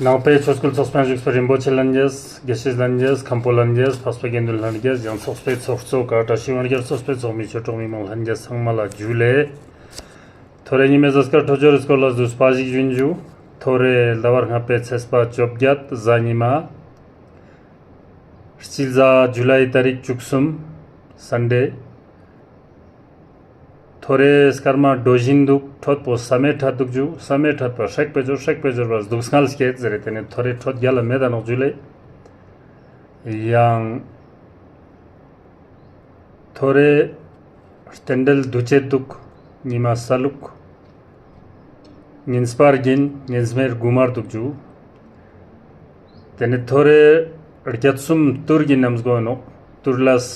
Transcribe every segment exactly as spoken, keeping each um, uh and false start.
ནང་པའི་ཆོས་སྐུལ་ཚོགས་པའི་བཞུགས་པའི་རིན་པོ་ཆེ་ལྷན་རྒྱས། དགེ་བཤེས་ལྷན་རྒྱས། མཁན་པོ་ལྷན་རྒྱས། འཕགས་པའི་དགེ་འདུན་ལྷན་རྒྱས། ཡང་ཚོགས་པའི་ཚོགས་གཙོ་ཀ་བཀྲ་ཤིས་དབང་རྒྱལ་ཚོགས་པའི་ཚོགས་མི་ཆོས་གྲོགས་མི་མང་ལྷན་རྒྱས་ཚང་མ་ལ་ཇུ་ལེ། ཐོ་རེ་ཉི་མའི་གཟའ་སྐར་འཕྲོད་སྦྱོར་རི་སྐོར་ལ་བསྡུས་པ་ཞིག་ཞུན་ཞུ། ཐོ་རེ་ཟླ་བ་ལྔ་པའི་ཚེས་པ་བཅོ་བརྒྱད་གཟའ་ཉི་མ། སྤྱི་ཟླ་ཇུ་ལའི་ཏ་རིག་བཅུ་གསུམ་སན་ཌེ། ཐོ་རེ་སྐར་མ་གྲོ་བཞིན་འདུག་འཕྲོད་པོ་ས་མེ་ཁྲ་འདུག་ཞུ། ས་མེ་ཁྲ་པ་སྲེག་པའི་སྦྱོར། སྲེག་པའི་སྦྱོར་བ་སྡུག་བསྔལ་སྐྱེད་ཟེར་རེ། ཏེ་ནེ་ཐོ་རེ་འཕྲོད་རྒྱལ་ལ་མེད་ད་ནོག་ཇུ་ལེ། ཡང་ཐོ་རེ་རྟེན་འབྲེལ་འདུ་བྱེད་འདུག་ཉི་མ་ས་ལུག་ཉིན་སྤར་གིན་ཉིན་སྨེ་དགུ་མར་འདུག་ཞུ། ཏེ་ནེ་ཐོ་རེ་རྒྱ་གསུམ་ཏུར་གྱི་ནམ་སྒོ་ནོག་ཏུར་ལས་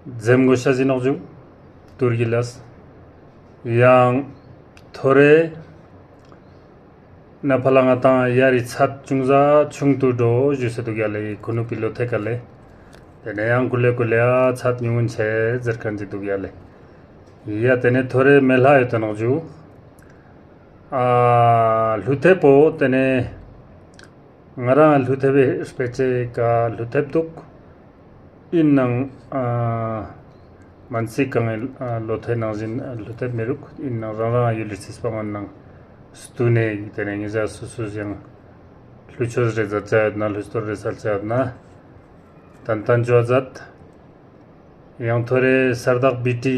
འཛེམ་དགོས་ཤ་ཟིན་ནོག་ཞུ། ཏུར་གྱི་ལས། ཡང་ཐོ་རེ་ན་ཕ་ལ་ང་དང་ཡ་རི་ཚད་ཅུང་ཟད་ཆུང་དུ་འགྲོ་ཞུས་སེ་འདུག་ཡ་ལེ། ཁུ་ནུ་པི་ལོ་ཐེ་ཀ་ལེ། ཏེ་ནེ་ཡང་ཀུ་ལེ་ཀུ་ལེ་ཨ་ཚད་ཉུང་ངུན་ཆེ་ཟེར་ཁན་ཅིག་འདུག་ཡ་ལེ། ཡ་ཏེ་ནེ་ཐོ་རེ་མེ་ལྷ་ཡོད་ད་ནོག་ཞུ། ཨ་ཀླུ་ཐེབས་པོ་ཏེ་ནེ་ང་རང་ཀླུ་ཐེབས་པའི་སྤེ་ཆེ་ཀ་ཀླུ་ཐེབས་འདུག་ཨིན་ནང་ཨ་མན་སི་གང་ཨ་ལོ་ཐོའི་ནང་བཞིན་ཨ་ཀླུ་ཐེབས་མི་རུག་ཨིན་ནང་རང་རང་ཡུལ་ལི་རྩིས་པ་ངོན་ནང་སྟུན་ནེ་ཏེ་ནེ་ངེད་ཅག་སུ་སུ་ཡང་ཀླུ་ཆོས་རེ་མཛད་ཅ་ཡོད་ན་ཀླུ་གཏོར་རེ་སལ་ཅ་ཡོད་ན་ཏན་ཏན་ཅོ་མཛད། ཡང་ཐོ་རེ་ས་བདག་བི་ཏི་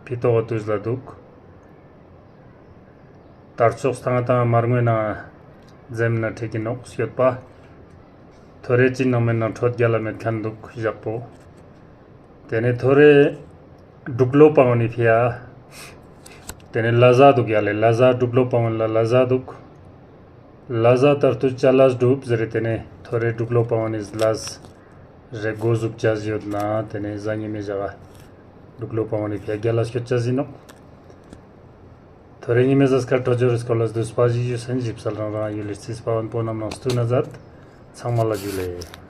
ཕི་ཏོག་དུས་ལ་འདུག་དར་ལྕོག་སྟང་སྟང་མར་ངོས་ན་འཛེམ་ན་ཁྲིད་ཀྱི་ནོག་སྐྱོད་པ། ཐོ་རེ་ཅི་ནང་མེད་ན་འཕྲོད་རྒྱལ་ལ་མེད་ཁན་འདུག་ཞག་པོ། ཏེ་ནེ་ཐོ་རེ་འབྲུག་ལོ་པ་འོ་ནི་ཕི་ཡ། ཏེ་ནེ་ལ་ཟ་འདུག་ཡ་ལེ། ལ་ཟ་འབྲུག་ལོ་པ་འོ་ལ་ལ་ཟ་འདུག་ལ་ཟ་ལྟར་དུ་ཅ་ལག་སྒྲུབ་ཟེར་རེ། ཏེ་ནེ་ཐོ་རེ་འབྲུག་ལོ་པ་འོ་ནི་ལ་ཟ་རེ་གོ་ཟུག་ཅ་ཟི་ཡོད་ན་ཏེ་ནེ་ཟ་ཉི་མེ་ཞག་ག་འབྲུག་ལོ་པ་འོ་ནི་ཕི་ཡ་རྒྱལ་ལ་སྐྱོད་ཅ་ཟི་ནོག་ཐོ་རེ་ཉི་མའི་གཟའ་སྐར་འཕྲོད་སྦྱོར་རི་སྐོར་ལ་བསྡུས་པ་ཞིག་ཞུས་སེ་ཞིབ་གསལ་རང་རང་ཡུལ་ལི་རྩིས་པ་བོན་པོ་རྣམས་ནང་སྟུན་ན་མཛད། ཚང་མ་ལ་ཇུ་ལེ།